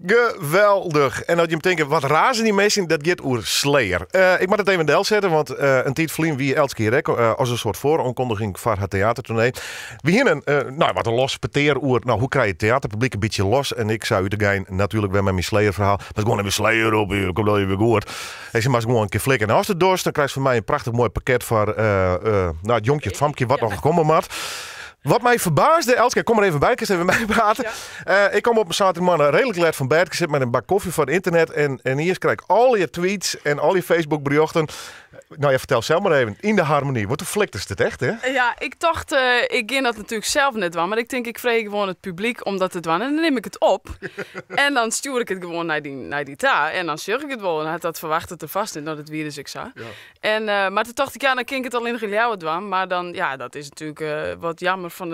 Geweldich. En as jim tinke, wat raze dy minsken, dat giet oer Slayer. Ik moat it even delsette, want in tiid ferlyn wie Elske hjir ek as in soart foaroankondiging foar har teatertoernee. We hienen nou, wat in los petear oer, nou, hoe krij je it teaterpublyk in bytsje los? En ik sei út de gein natuerlik wer mei myn Slayer-ferhaal, moatst gewoan even Slayer op, komt allegear wer goed. Ik sei, moatst gewoan in kear flikke. En ast it dochst, dan krijst fan my in prachtich moai pakket foar nou, it jonkje, it famkje, wat noch komme moat. Wat my ferbaasde, Elske, kom der even by, kinst even meiprate. Ik kom op in saterdeitemoarn reedlik let fan bêd. Ik sit mei in bak kofje foar it ynternet en earst krij ik al je tweets en al je Facebook berjochten. Nou ja, fertel sels mar even. Yn de harmony, want do fliktest it echt, hè? Ja, ik tocht, ik gean dat natuerlik sels net dwaan, mar ik tink, ik freegje gewoan it publyk om dat te dwaan en dan nim ik it op. En dan stjoer ik it gewoan nei dy ta en dan sjoch ik it wol. En hat dat ferwachtet er fêst net, no dat wie dus ek sa. En, mar toen tocht ik, ja, dan kin ik it allinnich yn Ljouwert dwaan. Mar dan, ja, dat is natuerlik wat jammer fan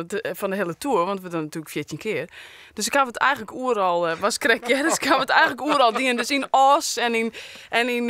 de hiele tour, want we dogge natuerlik 14 kear. Dus ik haw it eigentlik oeral, was krekt, ja, dus ik haw it eigentlik oeral dien. Dus yn Oss en yn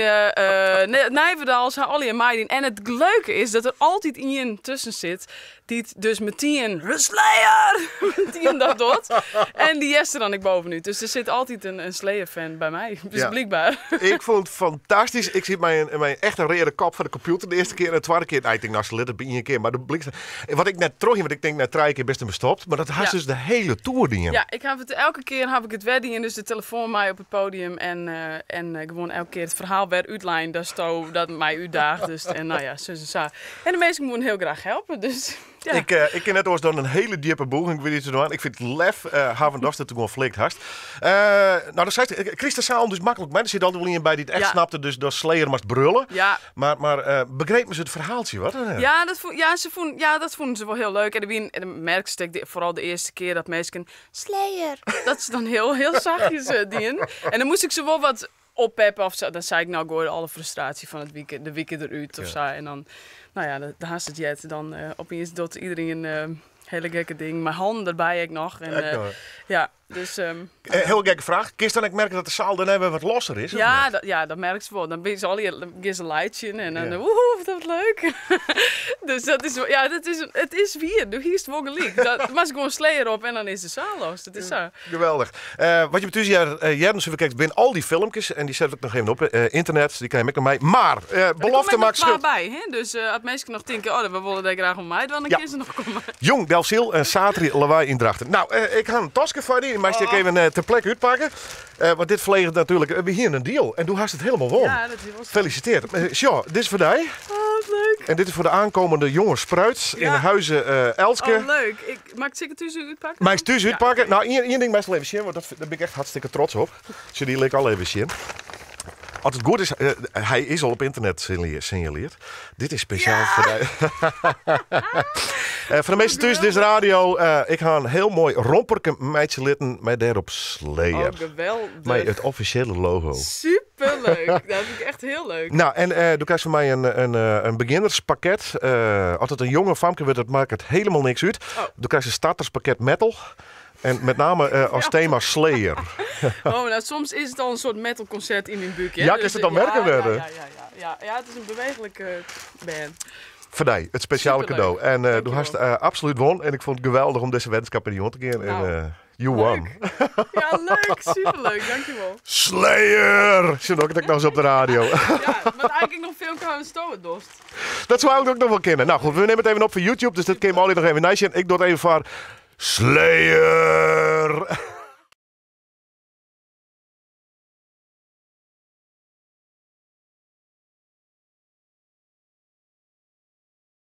Nijverdal, se ha allegear meidien. En it leuke is dat der altyd ien tusken sit dy't dus metien Slayer! Metien dat docht. En dy hearst der dan ek bovenút. Dus der sit altyd in Slayer-fan by my. Dus blykber. Ik fûn it fantastysk. Ik siet mei in echte reade kop foar de kompjûter de earste kear en de twadde kear. Nou, ik tink, nou, se lit it by ien kear. Mar de blykt, wat ik net troch hie, want ik tink nei trije kear bist dermei stopt. Mar dat hast dus de hiele toer dien. Ja, ik haw it, elke kear haw ik it wer dien. Dus de telefoan mei op it podium en gewoan elke kear it ferhaal wer útlein datsto dat my útdaagdest. En nou ja, sus en sa. En de minsken woenen hiel graach helpe, dus ja. Ik kin net oars dan in hiele djippe bûging foar dy te dwaan. Ik fyn it lef hawwen datst it gewoan flikt hast. No, dan seist, krijst de zaal dus maklik mei. Der sit altyd wol ien by dy't echt snapte dus dat Slayer moast brulle. Mar begrepen se it ferhaaltsje wat? Ja, dat fûn, ja, se fûn, ja, dat fûnen se wol hiel leuk. En der wienen, en dan merkst ek foaral de earste kear dat minsken Slayer, dat se dan hiel, hiel sachtjes dienen. En dan moast ik se wol wat oppeppe of sa. Dan sei ik, nou goai alle frustraasje fan it wike, de wike derút of sa. En dan, nou ja, dan hast it heard. Dan opiens docht iedereen hiele gekke dingen. Mei hannen derby ek noch. En, Ek noch. ja, dus, Hiel gekke fraach. Kinst dan ek merke dat de saal dêrnei wer wat losser is, of Ja, net? ja, dat merkst wol. Dan binne se allegear, dan gean se laitsjen en dan, woehoe, wat leuk. Dus dat is, ja, dat is, it is wier. Do hiest wol gelyk. Dat, moatst gewoan Slayer op en dan is de saal los. Dat is sa. Geweldich. Wat je thús hearden se krekt binne al dy filmkes en dy set ik noch even op ynternet. Dy krije jim ek noch mei. Mar belofte makket makket skuld. by, hè? Dus as minsken noch tinke, oh, we wolle dêr graach oan meidwaan, dan kinne se noch komme. Jûn, Delfsyl en saterdei Lawei yn Drachten. Nou, ik ha in taske foar dy. Dy meist ek even ter plekke útpakke. Want dit ferleget natuerlik. We hienen in deal en do hast it hielendal wûn. Ja, dat is wol sa. Felysitearre. Sjoch, dit is foar dy. Oh, wat leuk. En dit is foar de aankomende jonge spruit yn huize Elske. Oh, leuk. Ik, Mag ik it thús útpakke? Meist thús útpakke? Nou, ien ding meist wol even sjen, want dat, dêr bin ik echt hartstikke trots op. Sil dy lik al even sjen. As it goed is, hy is al op ynternet sinjaleard. Dit is spesjaal foar dy. Foar de minsken thús, dit is radio. Ik ha in hiel moai romperke meitsje litten mei dêrop Slayer. Oh, geweldich. Mei it offisjele logo. Superleuk. Dat fyn ik echt hiel leuk. Nou, en do krijst fan my in begjinnerspakket. As it in jonge famke wurdt, dat makket hielendal niks út. Do krijst in starterspakket metal. En met name as tema Slayer. Oh, nou, soms is it al in soart metalkonsert yn myn búk. Hè? Ja, kinst it dan merken wurde? Ja. Ja, it is in beweechlike bern. Foar dy, it spesjale Superleuk. kado. En do Dankjewol. hast absolút wûn. En ik fûn it geweldich om dizze weddenskap mei dy oan te gean. En, you won. Leuk. Ja, leuk. Superleuk. Dankjewol. Slayer! Sjoch, no ik it ek noch ris op de radio. Ja, mar eigentlik noch in filmke ha sto it dochst. Dat soe eigentlik ek noch wol kinne. Nou goed, we nimme it even op foar YouTube, dus dat kin jim allegear noch even neisjen. Ik doch it even foar Slayer!